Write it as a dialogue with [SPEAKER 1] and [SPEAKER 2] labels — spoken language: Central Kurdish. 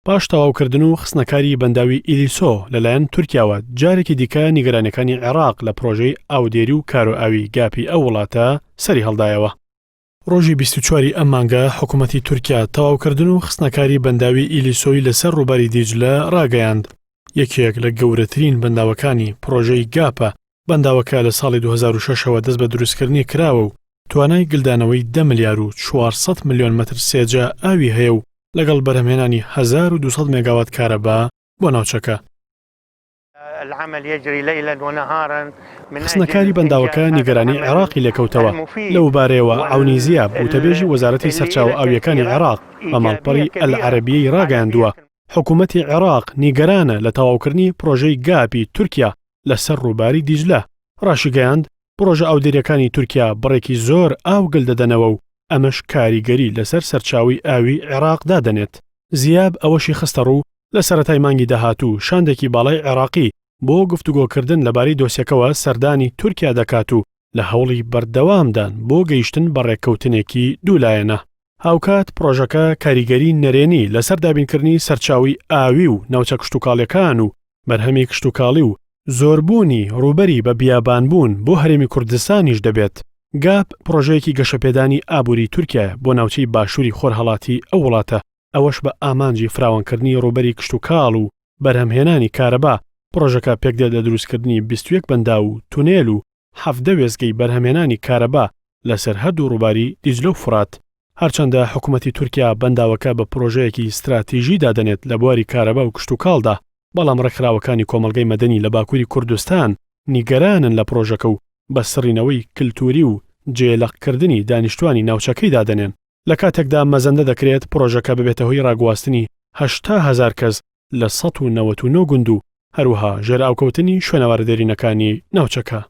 [SPEAKER 1] پاش تەواوکردن و خستنەکاری بەنداوی ئیلیسۆ لەلایەن تورکیاوە، جارێکی دیکە نیگەرانیەکانی عێراق لە پرۆژەی ئاودێری و کارۆئاوی گاپی ئەو وڵاتە سەریهەڵدایەوە. ڕۆژی 24 ی ئەم مانگە حکومەتی تورکیا تەواوکردن و خستنەکاری بەنداوی ئیلیسۆی لەسەر ڕووباری دیجلە ڕاگەیاند، یەکێک لە گەورەترین بەنداوەکانی پرۆژەی گاپە، بەنداوەکە لە ساڵی 2006 ەوە دەست بە دروستکردنی کراوە و توانای گلدانەوەی دە ملیار و 400 ملیۆن مەتر سێجا ئاوی هەیە و لەگەڵ بەرهەمهێنانی 1200 مێگاوات کارەبا بۆ ناوچەکە. خستنەکاری بەنداوەکە نیگەرانی عێراقی لێکەوتەوە، لەوبارەیەوە عەونی زیاب، وتەبێژی وەزارەتی سەرچاوە ئاوییەکانی عێراق بە ماڵپەڕی ئەلعەرەبیەی ڕاگەیاندووە، حکومەتی عێراق نیگەرانە لە تەواوکردنی پرۆژەی گاپی تورکیا لەسەر ڕووباری دیجلە، ڕاشیگەیاند، پڕۆژە ئاودێرییەکانی تورکیا بڕێکی زۆر ئاو گل دەدەنەوە و ئەمەش کاریگەری لەسەر سەرچاوەی ئاوی عێراق دادەنێت. زیاب ئەوەشی خستەڕوو، لە سەرەتای مانگی داهاتوو شاندێکی باڵای عێراقی بۆ گفتوگۆکردن لەبارەی دۆسیەکەوە سەردانی تورکیا دەکات و لە هەوڵی بەردەوامدان بۆ گەیشتن بە ڕێککەوتنێکی دوولایەنە. هاوکات پڕۆژەکە کاریگەری نەرێنی لەسەر دابینکردنی سەرچاوەی ئاوی و ناوچە کشتوکاڵیەکان و بەرهەمی کشتوکاڵی و زۆربوونی ڕووبەری بە بیابانبوون بۆ هەرێمی کوردستانیش دەبێت. گاپ پڕۆژەیەکی گەشەپێدانی ئابووری تورکیایە بۆ ناوچەی باشووری خۆرهەڵاتی ئەو وڵاتە، ئەوەش بە ئامانجی فراوانکردنی ڕووبەری کشتوکاڵ و بەرهەمهێنانی کارەبا، پڕۆژەکە پێکدێت لە دروستکردنی 21 بەنداو و تونێل و 17 وێستگەی بەرهەمهێنانی کارەبا لەسەر هەردوو ڕووباری دیجلە و فورات. هەرچەندە حکومەتی تورکیا بەنداوەکە بە پرۆژەیەکی ستراتیژی دادەنێت لە بواری کارەبا و کشتوکاڵدا، بەڵام ڕێکخراوەکانی کۆمەڵگەی مەدەنی لە باکوری کوردستان نیگەرانن لە پرۆژەکە و بە سڕینەوەی کلتوری و جێ لەقکردنی دانیشتوانی ناوچەکەی دادەنێن، لە کاتێکدا مەزەندە دەکرێت پرۆژەکە ببێتە هۆی ڕاگواستنی 80 هەزار کەس لە 199 گوند و هەروەها ژێرئاوکەوتنی شوێنەوارە دێرینەکانی ناوچەکە.